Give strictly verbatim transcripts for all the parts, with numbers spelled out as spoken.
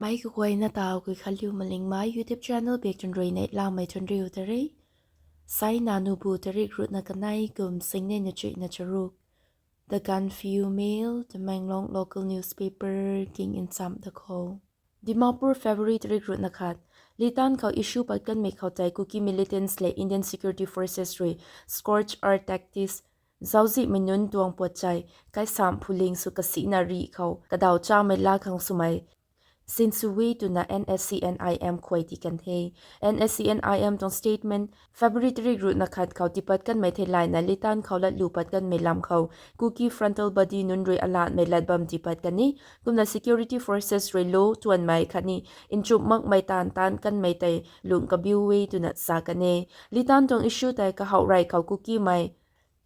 Mei kaguayna taw Guikhanliu Malingmei YouTube channel bak tun rui neihlamei tun riu ta re. Sai na nubu tarik ruhna kanei kum singnei na chuihna charuk. The Gaanphiu Mail, Tamenglong local newspaper king nchamh da khou. Dimapur, February tarik ruhna khat. Litan khou issue pat kanmei khou tei Kuki militants le Indian Security Forces rui scorched earth tactics, zauczihmei nunc tuang puat chei, kaisamh phuling sw kasina rih khou kadaw chamei la khang swmei sinsw e twna N S C N I M khuay tii kan the. N S C N I M tuang statement, February tarik ruhna khat khou tiipat kanmei theilayna Litan khou latlu pat kanmei lam khou Kuki frontal body nunc rui alatmei lat bam tiipat kan e. Kumna security forces rui lo tuanmei khatni nchumh makmei taanv taanc kanmei tei lung kabiu e twna sa kan e. Litan tuang issue tei kahouh rey khou Kukimei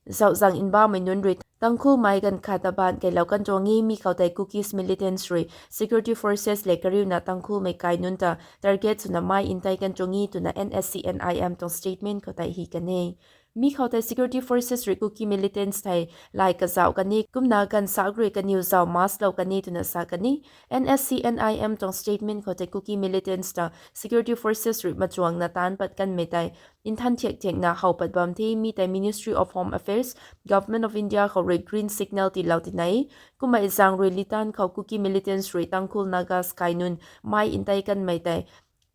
zauhzang nbamei nunc rui Tangkhulmei ganv khat ta baanc keylou kan tuang e. Mi khou tei Kukis militants rui security forces le kariuna Tangkhulmei kai nunc ta target swna mei ntei kan tuang e twna N S C N I M tuang statement khou tei hi kan e. Mi khou tei security forces rui Kuki militants thei lay kazauh kan e, kumna ganv sak rui kaniw zauh mass lou kan e twna sa kan e. N S C N I M tuang statement khou tei Kuki militants ta security forces rui machuangna taanc pat kanmei tei nthan thiak thiakna how pat bam the. Mi tei Ministry of Home Affairs, Government of India khou rui green signal tiilou tina e. Kumna zaeng rui Litan khou Kuki militants rui Tangkhul Nagas kai nunc mei ntei kanmei tei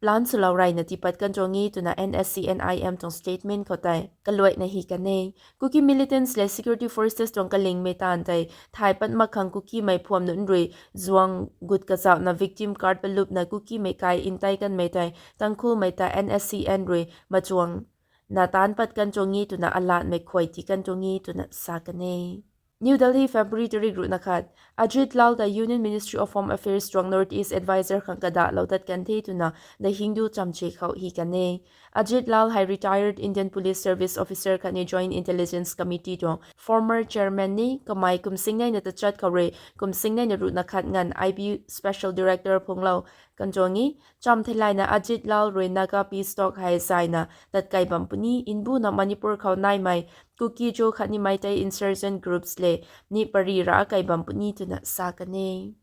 plan swlou reyna tiipat kan tuang e twna N S C N I M tuang statement khou tei kaluaina hi kan e. Kuki militants le security forces tuang kalingmei taanv tei thay pat mak khang Kukimei phuam nunc rui zuang gut kazauhna victim card palupna Kukimei kai ntei kanmei tei Tangkhulmei ta N S C N rui machuangna taanc pat kan tuang e twna alatmei khuay tii kan tuang e twna sa kan e. New Delhi, February tarik ruhna khat. Ajit Lal ta Union Ministry of Home Affairs tuang North East Advisor khang kadahlou tat kan the twna The Hindu chamche khou hi kan e. Ajit Lal hei retired Indian Police Service Officer khatni Joint Intelligence Committee tuang former chairman e. Kamei kum singneina tachat khou rui kum singneina ruhna khat nganv I B special director phunglou kan tuang e. Cham theilayna Ajit Lal rui Naga peace talk hei zayna tatkei bam puni, mbuna Manipur khou naimei Kuki-Zo khatni Meitei insurgent groups le ni pary ra kei bam puni twna sa kan e.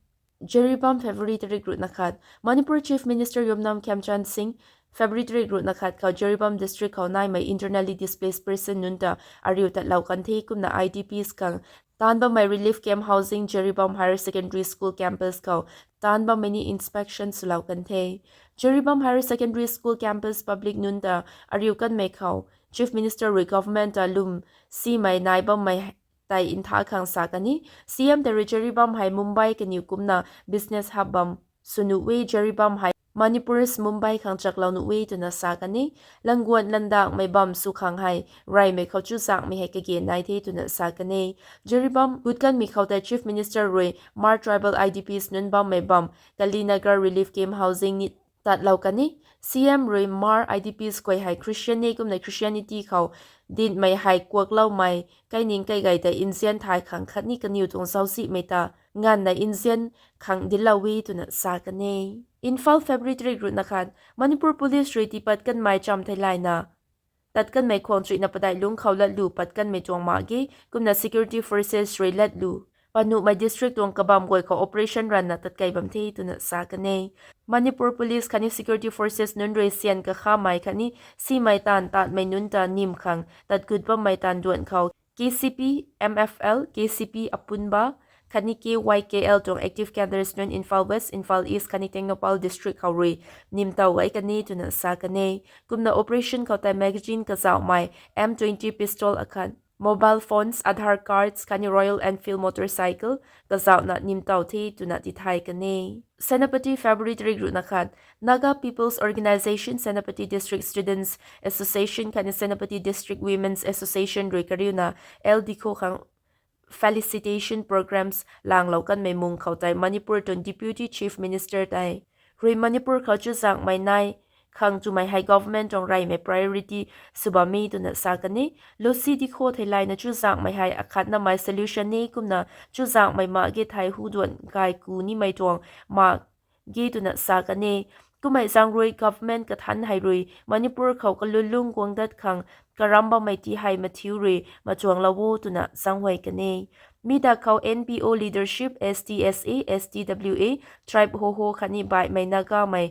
Jiribam, February tarik ruhna khat. Manipur Chief Minister Yumnam Khemchand Singh February tarik ruhna khat khou Jiribam district khou naimei internally displaced person nunc ta ariu tatlou kan the. Kumna I D Ps khang taanc bammei relief camp housing Jiribam Higher Secondary School campus khou taanc bammei ni inspection swlou kan the. Jiribam Higher Secondary School campus public nunc ta ariu kanmei khou Chief Minister rui government ta lwm simei nai bammei tei ntha khang sa kan e. C M tei rui Jiribam hei Mumbai kaniw kumna business hub bam swnuh e. Jiribam hei Manipur's Mumbai khang chaklou nuh e twna sa kan e. Languan landakmei bam sw khang hei reymei khou chuzaenghmei hei kage nai the twna sa kan e. Jiribam gut kanmei khou tei Chief Minister rui Hmar tribal I D Ps nunc bammei bam Kalinagar relief camp housing ni tatlou kan e. C M rui Hmar I D Ps khuay hei Christian e kumna Christianity khou dinhmei hei kuakloumei kaining kaigay tei nzian thay khang khatni kaniw tuang zauczihmei ta nganvna nzian khang dinclou e twna sa kan e. Imphal, February tarik ruhna khat. Manipur Police rui tiipat kanmei cham theilayna tat kanmei khwang chuihna padeih lungc khou latlu pat kanmei tuang mak ge. Kumna security forces rui latlu pat nuhmei district tuang kabam guay khou operation ranvna tatkei bam the twna sa kan e. Manipur Police khatni security forces nunc rui syan kakhamei khatni simei taanv tatmei nunc ta nim khang tat gut bammei taanv duan khou K C P M F L, K C P Apunba khatni K Y K L tuang active cadres nunc Imphal West, Imphal East khatni Tengnoupal district khou rui nimtow gay kan e twna sa kan e. Kumna operation khou tei magazine kazauhmei M twenty pistol akhat, mobile phones, Aadhaar cards khatni Royal Enfield motorcycle kazauhna nimtow the twna tithay kan e. Senapati, February tarik ruhna khat. Naga People's Organisation Senapati District Students Association khatni Senapati District Women's Association rui kariuna L D khou khang felicitation programs langlou kanmei mung khou tei Manipur tuang Deputy Chief Minister tei rui Manipur khou chuzaenghmei nai khang twmei hei government tuang reymei priority sw bam e twna sa kan e. Lucy Dikho theilayna chuzaenghmei hei akhatnamei solution e kumna chuzaenghmei mak ge thei hu duan gay ku nimei tuang mak ge twna sa kan e. Kummei zaeng rui government kathanc hei rui Manipur khou kalunlung guang dat khang karam bammei ti hei mathiu rui machuanglou o twna zaenghuay kan e. Mi da khou N P O leadership, S T S A, S T W A, tribe Hoho khatni baihmei Nagamei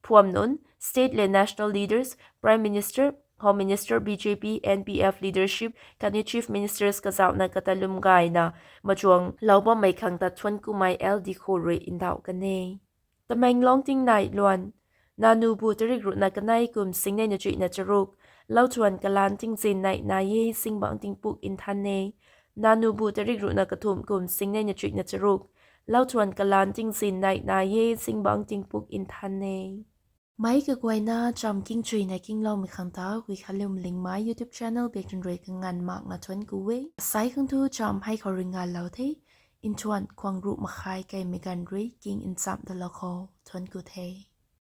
phuam nunc, state le national leaders, Prime Minister, Home Minister, B J P, N P F leadership khatni Chief Ministers kazauhna kata lwm gayna machuang lou bammei khang ta thuanc kumei L D Kho rui ndauh kan e. Tamenglong tingnai luan. Nanubu tarik ruhna kanei kum singnei na chuihna charuk. Lauthuan kalan tingzin nei nai e, zingbangc tingpuk nthan e. Nanubu tarik ruhna kathumh kum singnei na chuihna charuk. Lauthuan kalan tingzin nei nai e, zingbangc tingpuk nthan e. Meic kaguayna cham kingchuina kingloumei khang ta Hui Khalim Lingmei YouTube channel biak tun rui kanganv makna thuanc ku e. Asai khang thu cham hei khou rui nganvlou the. Nthuan khwang ruh makhai kaimei ganv rui king nchamh dalou khou thuanc ku the.